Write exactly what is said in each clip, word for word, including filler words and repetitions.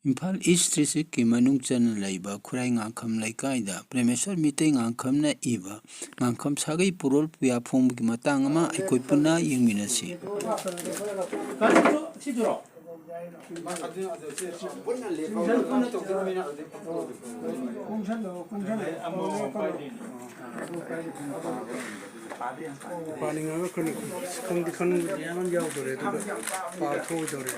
ꯏꯝꯐꯥꯜ ꯏꯁ ꯗꯤꯁꯇ꯭ꯔꯤꯛꯀꯤ ꯃꯅꯨꯡ ꯆꯟꯅ ꯂꯩꯕ ꯈꯨꯔꯥꯏ ꯉꯥꯡꯈꯝ ꯂꯩꯀꯥꯏꯗ ꯄ꯭ꯔꯦꯃꯦꯁꯣꯔ ꯃꯤꯇꯩ ꯉꯥꯡꯈꯝꯅ ꯏꯕ ꯉꯥꯡꯈꯝ ꯁꯥꯒꯩ ꯄꯨꯔꯣꯜ ꯄꯨꯌꯥ ꯐꯣꯡꯕꯒꯤ ꯃꯇꯥꯡ ꯑꯃ ꯑꯩꯈꯣꯏ ꯄꯨꯟꯅ ꯌꯦꯡꯃꯤꯟꯅꯁꯤ꯫ ꯄꯥꯅꯤꯡꯉꯒ ꯑꯩꯈꯣꯏꯅ ꯈꯪꯗꯤ ꯈꯪꯅꯤꯡꯕꯗꯤ ꯌꯥꯝ ꯌꯥꯎꯗꯣꯔꯦ, ꯑꯗꯨꯒ ꯄꯥꯊꯣꯛꯑꯣꯏꯗꯧꯔꯦ꯫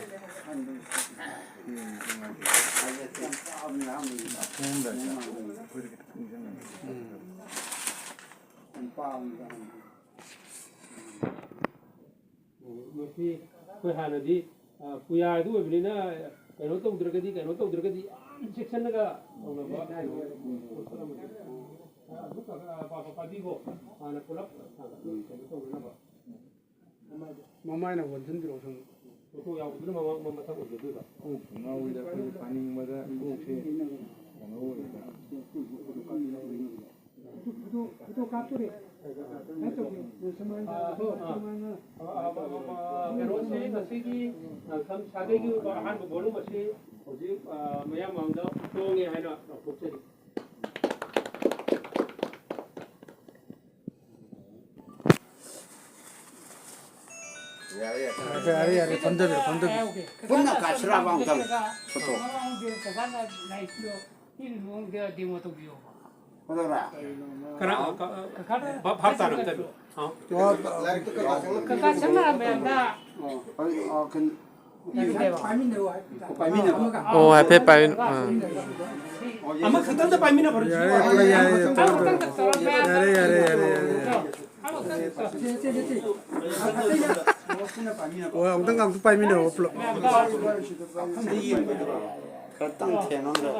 ꯃꯁꯤ ꯑꯩꯈꯣꯏ ꯍꯥꯟꯅꯗꯤ, ꯑ, ꯄꯨꯌꯥ ꯑꯗꯨ ꯑꯣꯏꯕꯅꯤꯅ ꯀꯩꯅꯣ ꯇꯧꯗ꯭ꯔꯒꯗꯤ, ꯀꯩꯅꯣ ꯇꯧꯗ꯭ꯔꯒꯗꯤ ꯌꯥꯝ ꯆꯦꯛꯁꯤꯟꯅꯒ ꯇꯧꯅꯕ꯫ ꯑ, ꯑꯗꯨ ꯈꯛ, ꯑ, ꯄꯥ-, ꯄꯥ-, ꯄꯥꯕꯤꯈꯣ꯫ ꯍꯥꯟꯅ ꯄꯨꯂꯞ ꯀꯩꯅꯣ ꯇꯧꯅꯅꯕ꯫ ꯃꯃꯥꯏꯅ ꯑꯣꯟꯁꯤꯟꯕꯤꯔꯛꯑꯣ ꯁꯨꯝ꯫ ꯐꯣꯇꯣ ꯌꯥꯎꯕꯗꯨꯅ ꯃꯃꯥꯡ ꯃꯊꯛ ꯑꯣꯏꯖꯗꯣꯏꯕ꯫ ꯎꯝ, ꯉꯥꯎꯋꯤꯗ ꯑꯩꯈꯣꯏꯒꯤ ꯄꯥꯅꯤꯡꯕꯗ ꯀꯣꯛꯁꯦ ꯀꯩꯅꯣ ꯑꯣꯏꯕꯗ꯫ ꯐꯣꯇꯣ, ꯐꯣꯇꯣ ꯀꯥꯞꯇꯣꯔꯦ꯫ ꯀꯃꯥꯏꯅ ꯇꯧꯒꯦ? ꯁꯨꯃꯥꯏꯅ, ꯑꯥ, ꯑꯥ꯫ ꯁꯨꯃꯥꯏꯅ꯫ ꯑꯥ, ꯑꯥ, ꯑꯥ, ꯑꯥ, ꯀꯩꯅꯣꯁꯤ ꯉꯁꯤꯒꯤ, ꯑ, ꯁꯝ ꯁꯥꯒꯩꯒꯤ ꯑꯣꯏꯕ ꯑꯍꯥꯟꯕ ꯕꯣꯂꯨꯝ ꯑꯁꯤ ꯍꯧꯖꯤꯛ, ꯑ, ꯃꯌꯥꯝ ꯃꯥꯡꯗ ꯐꯣꯡꯉꯦ ꯍꯥꯏꯅ ꯂꯥꯎꯊꯣꯛꯆꯔꯤ꯫ ꯌꯥꯔꯦ, ꯌꯥꯔꯦ꯫ ꯌꯥꯔꯦ, ꯌꯥꯔꯦ, ꯐꯝꯊꯕꯤꯔꯣ, ꯐꯝꯊꯕꯤꯔꯣ꯫ ꯄꯨꯟꯅ ꯀꯥꯞꯁꯤꯔꯥꯕ ꯑꯃꯨꯛꯇꯪ ꯐꯣꯇꯣ? ꯀꯀꯥꯅ ꯂꯥꯏꯔꯤꯛꯇꯣ ꯄꯤꯔꯤ ꯃꯑꯣꯡꯗ ꯗꯦꯃꯣ ꯇꯧꯕꯤꯌꯣꯕ꯫ ꯐꯣꯇꯣꯔꯥ? ꯀꯅꯥ? ꯀ-, ꯀꯀꯥꯅ ꯚꯥꯞ, ꯚꯥꯞ ꯇꯥꯅ ꯑꯝꯇ꯫ ꯑꯥ꯫ ꯂꯥꯏꯔꯤꯛꯇꯣ ꯀꯀꯥ ꯆꯪꯂꯛꯇ꯭ꯔꯤꯕꯣ? ꯀꯀꯥ ꯆꯪꯂꯛꯑꯝꯃꯦ ꯍꯟꯗꯛ꯫ ꯑꯣ, ꯍꯣꯏ, ꯑꯣ, ꯈꯟ-, ꯄꯥꯏꯃꯤꯟꯅꯧ ꯍꯥꯏ-, ꯑꯣ, ꯄꯥꯏꯃꯤꯟꯅꯧ꯫ ꯑꯃꯈꯛ-, ꯑꯣ, ꯍꯥꯏꯐꯦꯠ ꯄꯥꯏꯃꯤꯟ-, ꯑꯥ꯫ ꯑꯣ, ꯌꯥꯏ꯫ ꯑꯃꯈꯛꯇꯪꯗ ꯄꯥꯏꯃꯤꯟꯅꯕ꯭ꯔꯣ? ꯌꯥꯔꯦ, ꯌꯥꯔꯦ, ꯌꯥꯔꯦ, ꯇꯣꯛꯑꯣ, ꯇꯣꯛꯑꯣ꯫ ꯌꯥꯔꯦ, ꯌꯥꯔꯦ, ꯌꯥꯔꯦ, ꯌꯥꯔꯦ, ꯌꯥꯔꯦ꯫ ꯑꯣ, ꯑꯃꯨꯛꯇꯪ, ꯑꯃꯨꯛꯇꯪ ꯄꯥꯏꯃꯤꯟꯅꯔꯣ ꯄꯨꯂꯞ꯫ ꯈꯔ ꯇꯪ ꯊꯦꯡꯉꯝꯗ꯭ꯔꯣ?